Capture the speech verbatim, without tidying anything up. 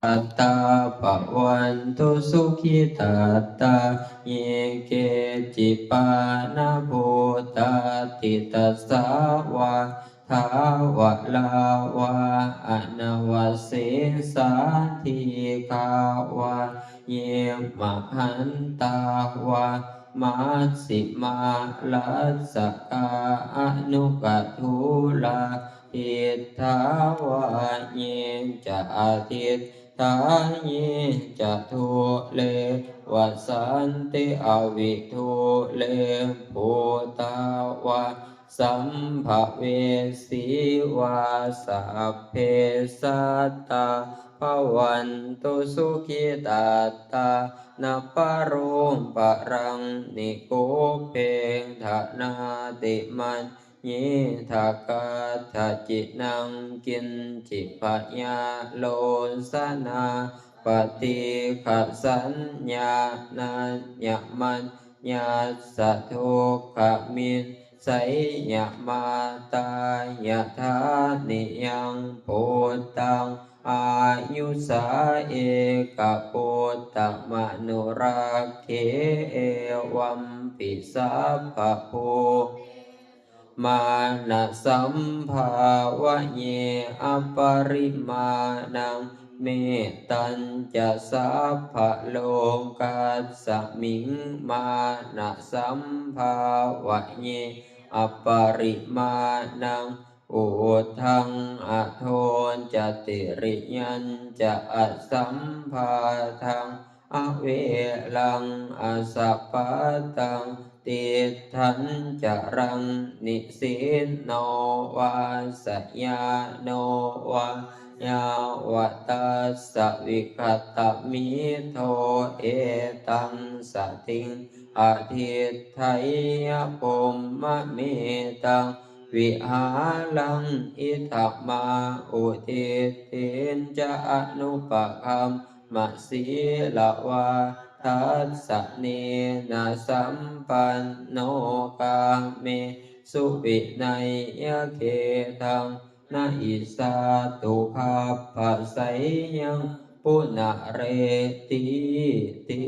ttā bhavantu sukhitattā. Ye keci pāṇabhūtatthi, tasā vā thāvarā vā anavasesā, dīghā vā ye mahantā vā, majjhimā rassakā aṇukathūlā, diṭṭhā vā ye ca adiṭṭhā, ye ca dūre vasanti avidūre, bhūtā vā sambhavesī vā, sabbe sattā bhavantu sukhitattā. Na paro paraṃ nikubbetha, nātimaññetha katthaci naṃ kiñci, byārosanā paṭīghasaññā, nāññamañ ñassa dukkhamiccheyya. Mattā yathā niyaṃ puttaṃ āyusā ekaputtamanurakkhe, evampi sabbabhū mānasambhāvaye aparimāṇaṃ. Mettañca sabbalokasmiṃ mānasambhāvaye aparimāṇaṃ, uddhaṃ adho ca tiriyañca asambādhaṃ averaṃ asapattaṃ. Tiṭṭhañcaraṃ nisinno vā sayāno vā yāvatassa vigatamiddho, etaṃ satiṃ adhiṭṭheyya brahmametaṃ vihāraṃ idhamāhu. Diṭṭhiñca anupagamma sīlavā dassanena sampanno, kāmesu vineyya gedhaṃ, na hi jātu gabbhaseyyaṃ punaretīti.